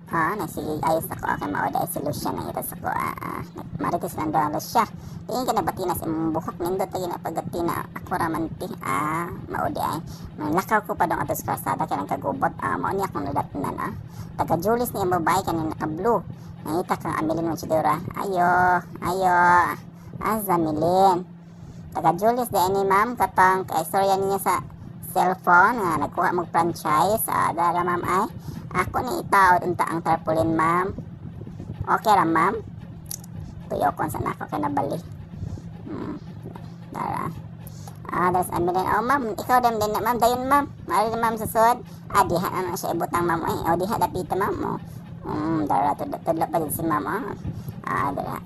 Ah, nagsige ayos ako kay mao dai si Lucia na ita sa ko. Marites lang daw Lucia. Tingin ka nagbatina sa imong buhok, nindot lagi na paggatina, ako ra man ti. Ah, mao di ay. Manlakaw ko pa dong ato sa kalsada kay nang kagubot. Ah, mao ni akong nadatnan ah. Taga Julis ni ang babae kaning naka-blue. Nangita kang Amelin Monchidura. Ayo, ayo. Ah, Zamilin. Taga Julis di ni ma'am, katong kay istorya niya sa cellphone nga nagkuha mo franchise. Ah, dara ma'am ay. Ako ni itaod unta ang tarpaulin, ma'am. Okay ra, ma'am. Tuyokon sa nako kay nabali. Dara. Ah, das Amelin. Oh, ma'am, ikaw din din na, ma'am. Dayon, ma'am. Mari na, ma'am, susod. Ah, diha na na siya ibutang, ma'am. Ay, oh, diha dapita, ma'am. Oh. Dara tudlo tudlo pa din si ma'am. Oh. Ah, dara.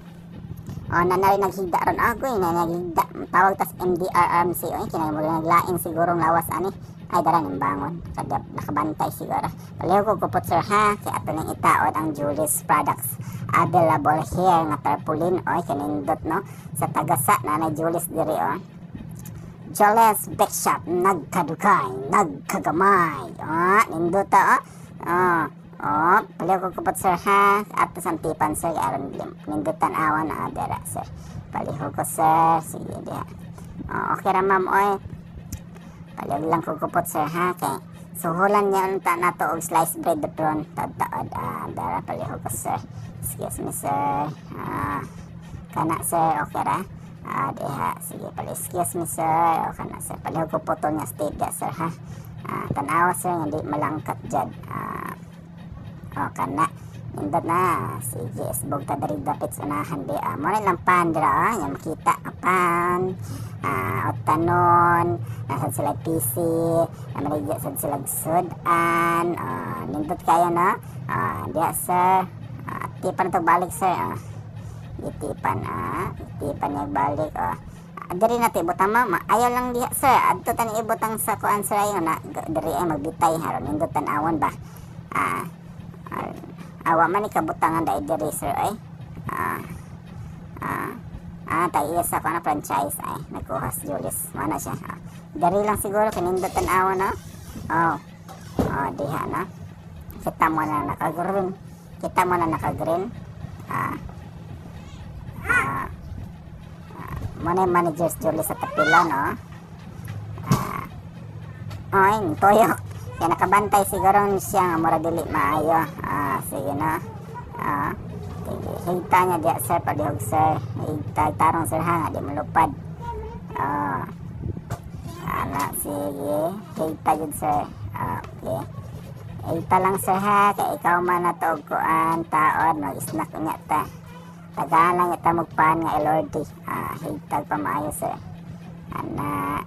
Oh, na na rin naghigda ron. Ah, goy, na naghigda. Tawag tas MDRRMC. Oy, kinay mo naglain sigurong lawas ani. Ay, dara ning bangon. Kada nakabantay siguro. Paliw ko kupot, sir, ha. Kay ato ning itaod ang Julius products available here nga tarpaulin. Oy, kanindot no. Sa tagasa na na Julius diri oh. Julius Bake Shop, nagkadugay, nagkagamay. Ah, nindot ah. Oh. Oh, paliw ko kupot, sir, ha. Ato sa tipan, sir, aron nindutan awan na dara, sir. Paliho ko, sir. Sige diha. Oh, okay ra, ma'am, oy. Paliw lang ko kupot, sir, ha, kay suhulan niya unta nato og slice bread ron taod ah, dara paliho ko, sir. Excuse me, sir. Ah, kana, sir, okay ra. Ah, diha, sige pali, excuse me, sir. O kana, sir, paliho ko putol nga steak dia, sir, ha. Ah, tanawa, sir, nga di malangkat jad. Ah, o kana. Nindot na. Sige, isbog ta diri dapit sa unahan di. Ah, mo na lang pan dira ah, nya makita ang pan. Ah, otanon, nasa sila PC, namaligya sad sila sudan. Ah, nindot kayo no. Ah, diha, sir. Ah, tipan to balik, sir. Ah. Gitipan ah, gitipan niya balik ah. Ah, diri na ibutang, ma'am. Ayaw lang diha, sir. Adto tani ibutang sa kuan, sir, ayo na diri ay magbitay haron nindot tan-awon ba. Ah, ah, awa man ni kabutangan dai diri, sir, ay. Ah. Ah. Ah, tayo sa kuan na franchise ay nagkuha si Julius. Mana siya. Ah. Diri lang siguro kanindot tan-awon no. Oh. Oh, diha na. Kita mo na naka-green. Kita mo na naka-green. Ah. Ah. Ah, mo na yung managers Julius sa tapila no. Ah. Oy, tuyok. Kaya nakabantay siguro siya nga mura dili maayo. Ah, sige na. Ah, sige. Higta niya diya, sir, palihog, sir. Higta tarong, sir, ha, nga di malupad. Ah. Ana, sige. Higta jud, sir. Ah, okay. Higta lang, sir, ha, kay ikaw man na to og kuan taon mag-snack unya ta. Tagaan lang ita mugpan nga Elordi. Ah, higtag pa maayo, sir. Ana.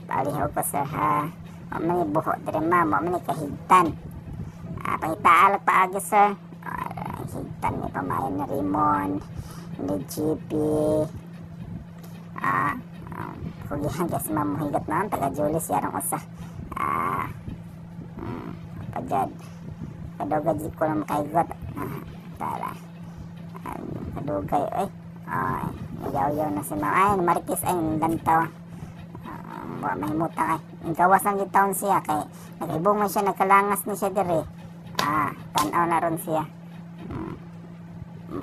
Palihog ko, sir, ha. Wa man ni buho diri, ma'am, wa man ni kahigtan. Ah, pangitaal paagi, sir. Ah, higtan ni pamayo ni Raymond, ni GP. Ah, kugihan kay si ma'am mohigot na taga Julius yarong usa. Ah, pajad. Kadugay di ko lang makahigot. Ah, tara. Ah, kadugay oy. Ay, yaw-yaw na si ma'am. Ay, maritis ay lantaw. Ah, wa mahimutang ay. Ang gawas lang gid taon siya kay nagibong man siya, nagkalangas ni siya diri. Ah, tan-aw na ron siya.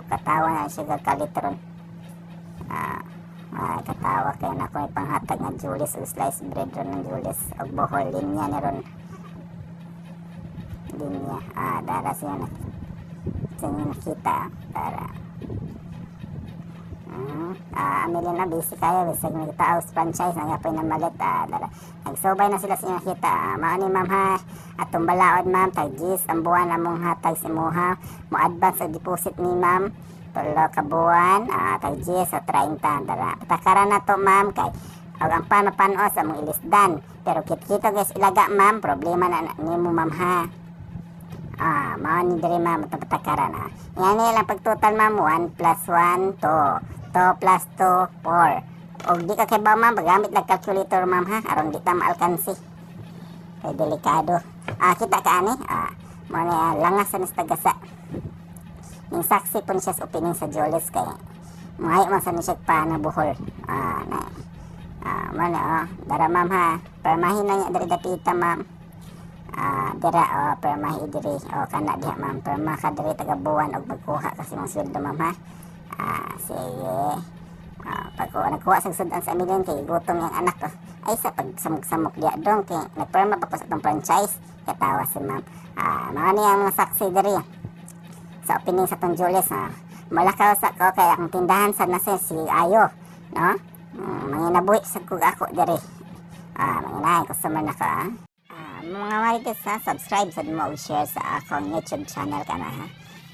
Katawa na siya kakalit ron. Ah, ah, katawa kay na ko panghatag nga Julius og slice bread ron ng Julius og Bohol linya ni ron. Linya. Ah, dara siya na sa inyo nakita. Dara. Ah, Amelie na busy kayo bisag nagtaos franchise nagapoy na malit ah, dara. Nagsubay na sila sa inyo nakita. Ah, mao ni ma'am ha. Atong balaod, ma'am, tag gis ang buwan among hatag sa imuha. Mo advance og deposit ni ma'am. Tulo ka buwan, ah, tag gis sa 30 dara. Patakaran na to, ma'am, kay og ang pan mapanos among ilisdan. Pero kit-kito guys ilaga, ma'am, problema na nimo, ma'am, ha. Ah, mao ni diri, ma'am, atong patakaran ah. Yan lang pagtotal, ma'am, 1 plus 1, 2. 2 plus 2, 4. Og di ka kay ba, ma'am, paggamit lang calculator, ma'am, ha, aron di ta maalkansi. Kay delikado. Ah, kita ka ani? Ah, mo ni ah, langas sa tagasa. Ning saksi po ni siya sa opening sa Julius kay mga man sa ni siya pa na buhol. Ah, na. Ah, mo ni oh, dara, ma'am, ha. Permahin na niya diri dapita, ma'am. Ah, Dira oh, permahi diri. Oh, kana diha, ma'am. Perma ka diri taga buwan og magkuha kasi mong sweldo, ma'am, ha. Sige. Pag nagkuha sa sudan sa Amilin kay gutom yung anak ko. Ay sa pag samok-samok diya dong kay nagperma pa ko sa atong franchise. Katawa si ma'am. Mga niya ang mga saksi diri sa opening sa atong Julius, ha. Malakaw sa ko kay akong tindahan sa nasa si Ayo, no? Manginabuhi sa kug ako diri. Manginahay customer na ka, ah. Mga marites ha, subscribe sad mo ug share sa akong YouTube channel kana ha.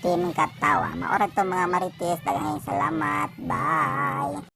Team Katawa. Maura to, mga marites. Daghang salamat. Bye.